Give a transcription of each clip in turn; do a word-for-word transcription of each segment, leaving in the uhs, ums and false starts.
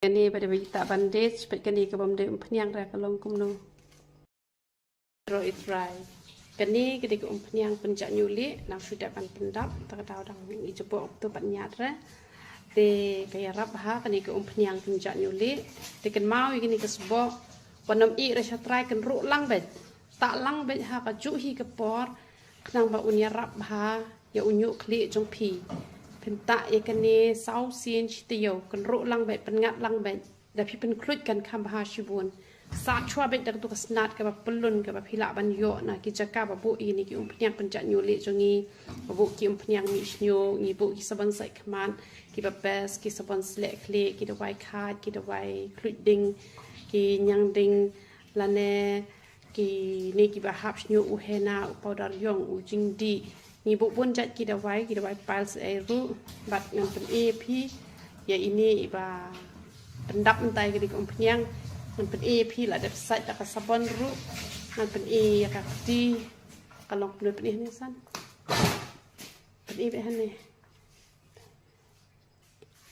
Kane ba dei ba ita bandage, peit kane ka bym dei umphniang re ka long kumno. Ro i trai. Kane ka dei ka umphniang pynjah ñiuh lieh, nang shu dep ban pyndap, ta ka daw dang i jabok tu pat ñiat re. Te ka ïarap bha kane ka umphniang pynjah ñiuh lieh. Te kynmaw ïa kane ka sboh, wat nym ïeh re sha trai, kynruh lang beit. Tah lang beit ha ka juh hi ka por, khnang ba un ïarap bha ïa u ñiuh khlieh jong phi. Phin tah ïa kane saw sien shi taïew, kynruh lang beit, pynngat lang beit. Da phi pynkhluit kan kham bha shibun. Sah shuwa beit da katu ka snat kaba pyllun kaba phi lah ban ïoh na ki jaka ba buh ïa kine ki umphniang pynjah ñiuh lieh jong ngi. Ba buh ki umphniang mih shñiuh, ngi buh ki sabon sait khmat, kiba best, ki sabon sleh khlieh, ki dawai khat, ki dawai khluit ding, ki ñiang ding, lane kine kiba hap shñiuh, u henna, u powder ïong, u jingdih. Ngi buh bun jait ki dawai, ki dawai piles ei ruh, bad ngan pyni ïa phi ïa ine iba pyndap mynta ïa kane ka umphniang. Ngan pyni ïa phi, la dep sait da ka sabon ruh. Ngan pyni ïa ka kti. Ka long kumno, pyni hangne san. Pyni beit hangne.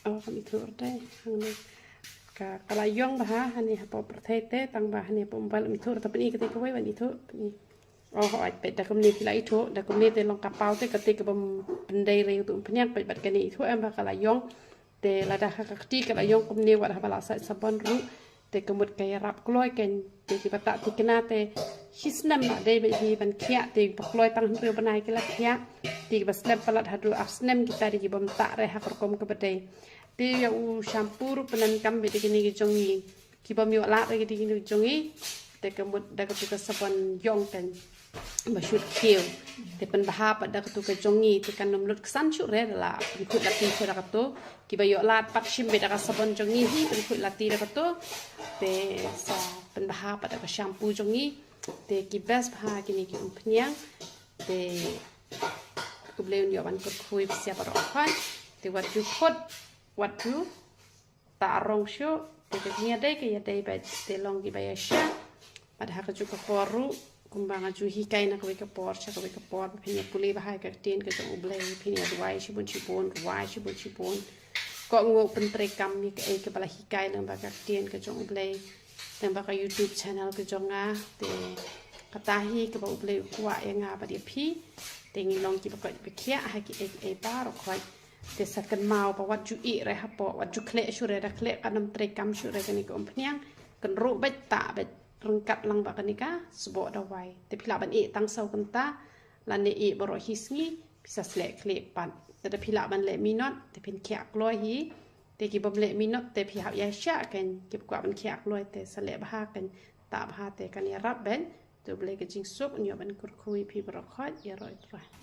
Oh, kam ithuh re te, hangne. Ka, ka la ïong bha hangne hapoh pyrthei te, tang ba hangne hapoh mobile kam ithuh re te, pyni kata kawei ban ithuh, pyni. Oh, hooid, peit da kumne phi la ithuh, da kumne te long ka paw te, kata ka bym pyndei re ïa utu umphniang, peit bad kane ithuh em ba ka la ïong. Te lada ha ka kti ka la ïong kumne wat haba la sait sabon ruh, te ka mut ka ïarap kloi kein. Te kiba tah thikna te shi snem la dei beit hi ban khiah, te ba kloi tang hynriew bnai ki la khiah. Te kiba slem palat haduh ar snem kita dei ki bym tah re ha ka rukom kaba dei. Te ïa u shampoo ruh pyndonkam beit da kine ki jong ngi. Ki bym ïoh lad re ki dei kine ki jong ngi. Te ka mut da katu ka sabon ïong kein ba shu khiew. Te pynbha pat da katu ka jong ngi, te kan ym lut ksan shuh re da la pynkhuid lati shuh da katu. Kiba ïoh lad pat shim beit da ka sabon jong ngi hi, pynkhuid lati da katu. Te sa pynbha pat da ka shampoo jong ngi. Te ki best bha kine ki umphniang. Te U Blei un ïoh ban kyrkhu ïa phi baroh khoit. Te wat ju khut, wat ju tah rong shuh, te ka jingïadei ka ïadei beit, te long kiba ïasyah. Bad ha kajuh ka por ruh, kumba nga ju hikai na kawei ka por sha kawei ka por, ba phin ïa pule bha ïa ka ktien ka jong U Blei, phin ïa duwai shibun shibun, duwai shibun shibun. Kohnguh, pyntreikam ïa kaei kaba la hikai lyngba ka ktien ka jong U Blei, lyngba ka YouTube channel ka jong nga. Te kata hi kaba U Blei u kwah ïa nga bad ïa phi. Te ngin long kiba koit ba khiah ha kiei kiei baroh khoit. Te sa kynmaw ba wat ju ïeh re hapoh, wat ju khleh shuh re, da khleh kan ym treikam shuh re kane ka umphniang. Kynruh beit, tah beit, ryngkat lang bad kane ka sboh dawai. Te phi lah ban ïeh tang saw kynta, lane ïeh baroh hi sngi, phi sa sleh khlieh pat. Te da phi lah ban leh minot, te phin khiah kloi hi. Te ki bym leh minot te phi hap ïasyah kein, kiba kwah ban khiah kloi te sa leh bha kein, tah bha te kan ïarap beit. Te U Blei ka jingsuk un ïoh ban kyrkhu ïa phi baroh khoit, ïaroh ïa U Trai.